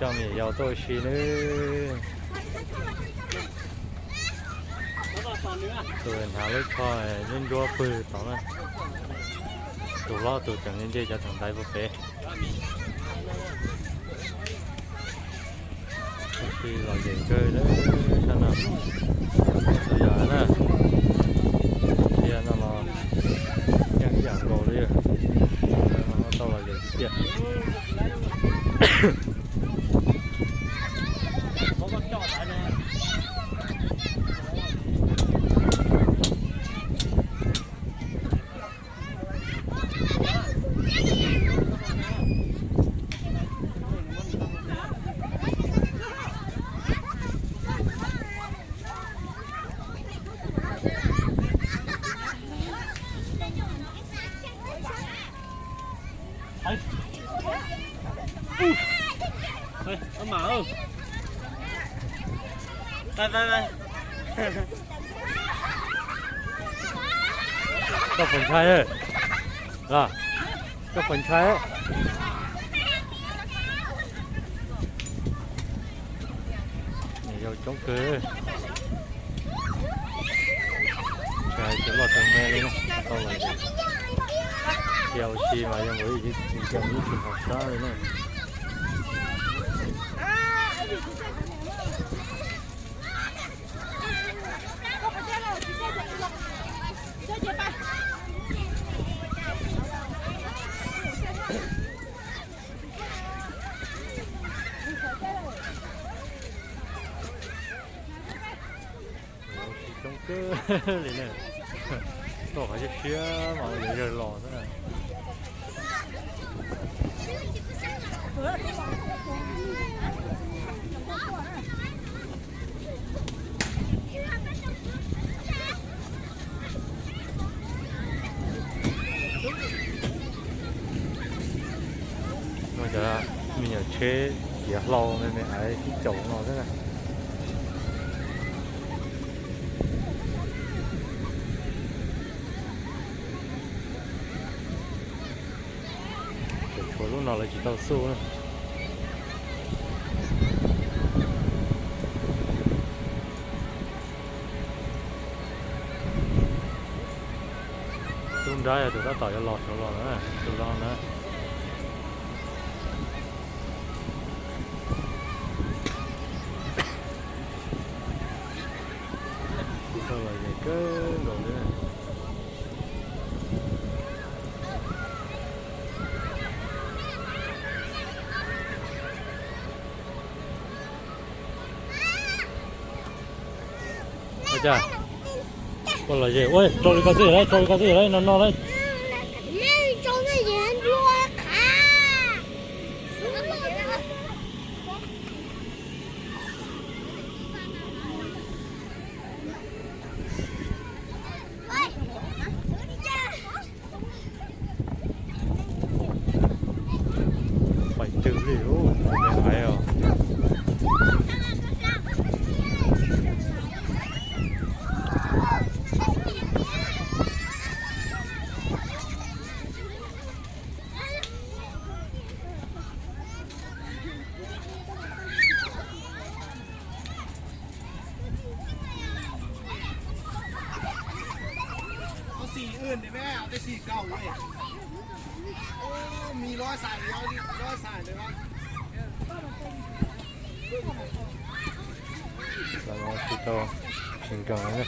Coj me nyuam yaus tuaj ua si nawb. Tus hnav lub tsho ntsuab ntsuab pwg tod na. Tus hlob tus tseem nce cov theem ntaiv puag pem. Ua si lom zem kawg sab no. Tus yam na, sia no los yeej ib yam nkaus li. Tau lom zem tiag tiag. Koj puas ntshai? Los, koj puas ntshai? Yau coob kawg. Tsis hais cov loj tseem me li na, tau los cia ua si mas yog mus ib tsis haum sab li na. Coob kawg li na. Tuaj qhov siab siab mas yuav zawg los xwb na. No cov me nyuam tsheb tiav hlau me me aiv sib caum no xwb na. Tseem tshuav lub no lawv tsis tau xub na. Tub nrab yog tus tab tom yuav los saud los na, tus los na. Tsis tau los zem kawg nkaus li. Ua cas? Koj los zem ua rau li koj xwb lauj, rau li koj xwb lauj, no no lauj. Pais twg li ub, me aiv os. Tsis tau, tsis nkees li.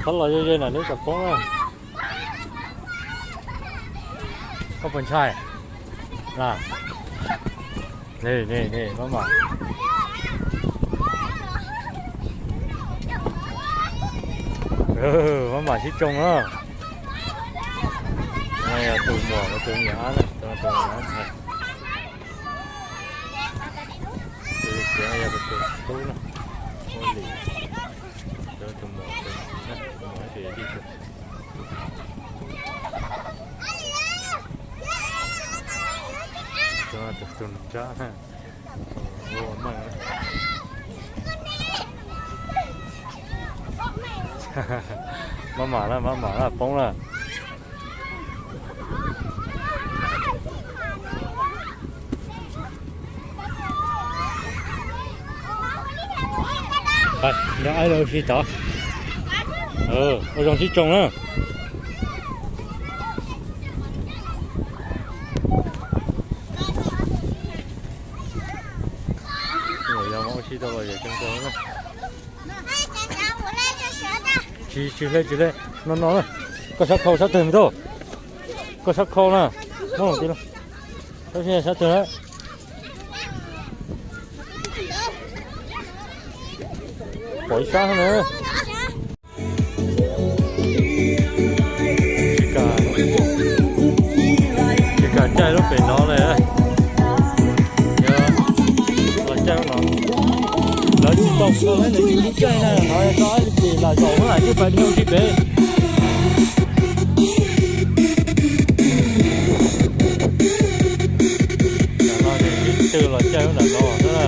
Qhov los ze ze na neb txawm poob na. Koj puas ntshai? Mab mam, mab mam sib tsoo na. Yog tus muam, tus me nyuam ab na, tus me nyuam ab. Tus txiv yog tus tub na, ua li. Tus muam, tus muam tus li. Tus tus nrab na. Maj mam na, maj mam na, poob na. Nrog aib ua si tod. Ua zoo sib tsoo na. Yog ua si tau los yog tsoo tau na. Tsis, tsis hle, tsis hle. No no na. Koj sab khau sab twg me tub? Koj sab khau na. Muab los ti, sab twg na? Pom ib sab na. Tsis kam, tsis kam caij lub pem no li. Los caij no. Lawv tsis tau, lawv tsis caij na, no tau ces lam zaum lawm, twb pais dhau tsis pem. Tam no ces sib tw los caij lub ntawm no xwb na.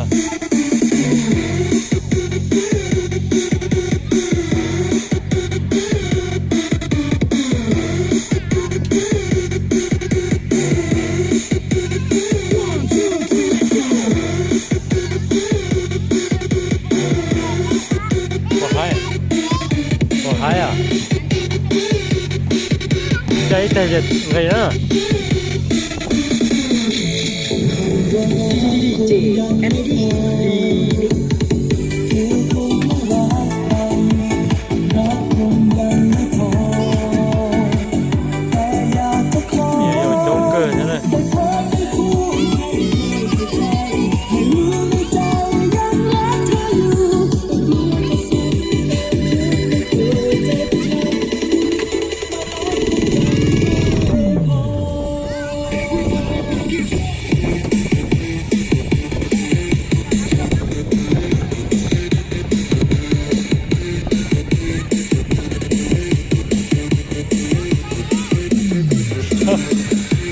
Ua haib, ua haib os. Caij ib teg ces nqis na. Coob kawg thiab na.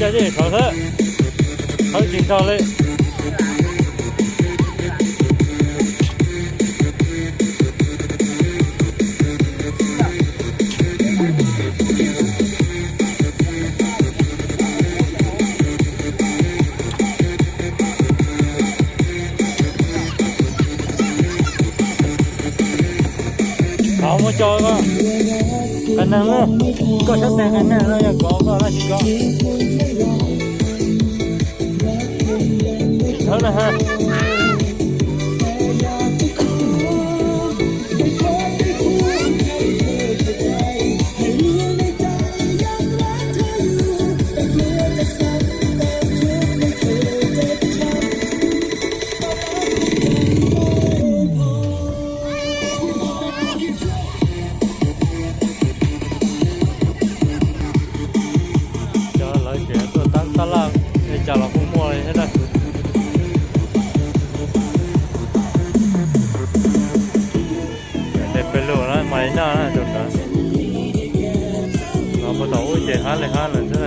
Caij dej saud xwb, thawb tsis nrog li. Thov muab coj koj qas neeg na, koj sab tes qas neeg no yog kov koj lab tsis kov. Thawb na ha. Cov lawv tseem tuaj tab tab laj li cas los kuj muaj li thiab na. Tes pes lug na mas li noj na tus ntawd. Los puag tom ub ces hab li hab lawm xwb.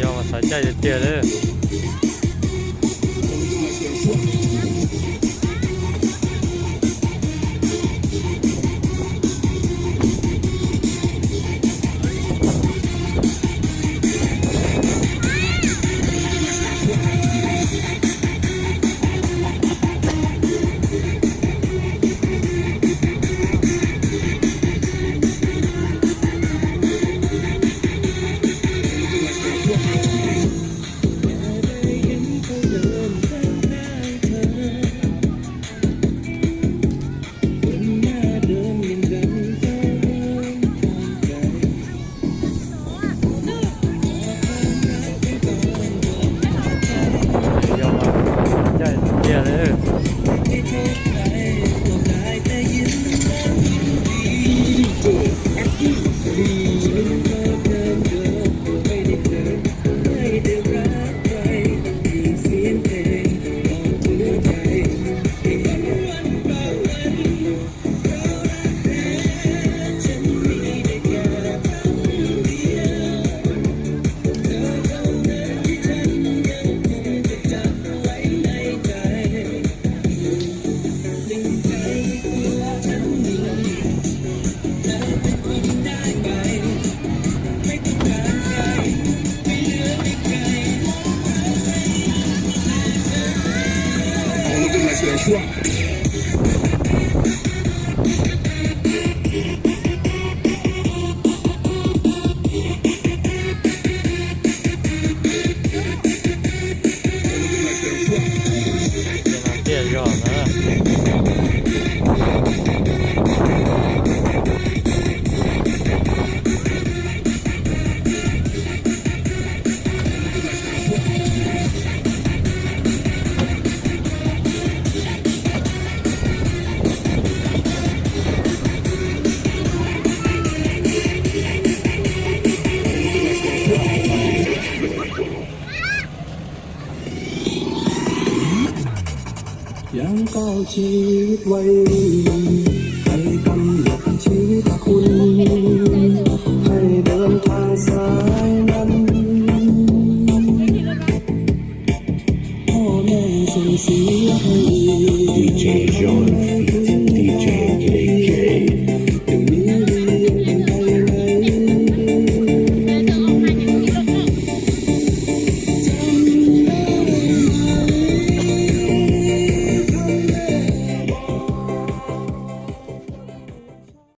Yog mas xav caij tiag tiag li. Tiaj zog na.ยังก้าวชีวิตวัยรุ่น ใครกำหนดชีวิตคุณ ให้เดินทางสายนั้น พ่อแม่ส่งเสียให้ ดีเจ John